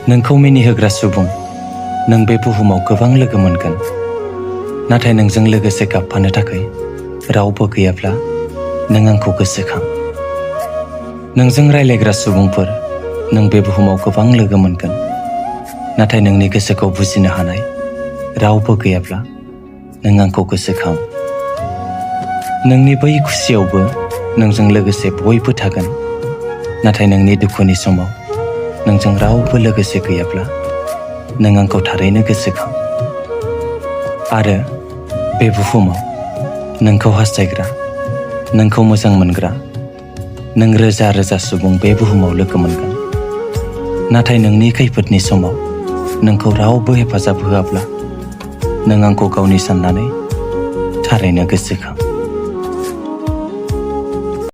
नोंखौ मिनिहोग्रा सुबुं नों बे बुहुमाव गोबां लोगो मोनगोन, नाथाय नोंजों लोगोसे गाबफानो थाखाय रावबो गैयाब्ला नों आंखौ गोसोखां। नोंजों रायलायग्रा सुबुंफोर नों बे बुहुमाव गोबां लोगो मोनगोन, नाथाय नोंनि गोसोखौ बुजिनो हानाय रावबो गैयाब्ला नों आंखौ गोसोखां। नोंनि बै खुसियावबो नोंजों लोगोसे बयबो थागोन, नाथाय नोंनि दुखुनि समाव नोंजों रावबो लोगोसे गैयाब्ला नों आंखौ थारैनो गोसोखां। आरो बे बुहुमाव नोंखौ हास्थायग्रा, नोंखौ मोजां मोनग्रा नों रोजा रोजा सुबुं बे बुहुमाव लोगो मोनगोन, नाथाय नोंनि खैफोदनि समाव नोंखौ रावबो हेफाजाब होआब्ला नों आंखौ गावनि साननानै थारैनो गोसोखां।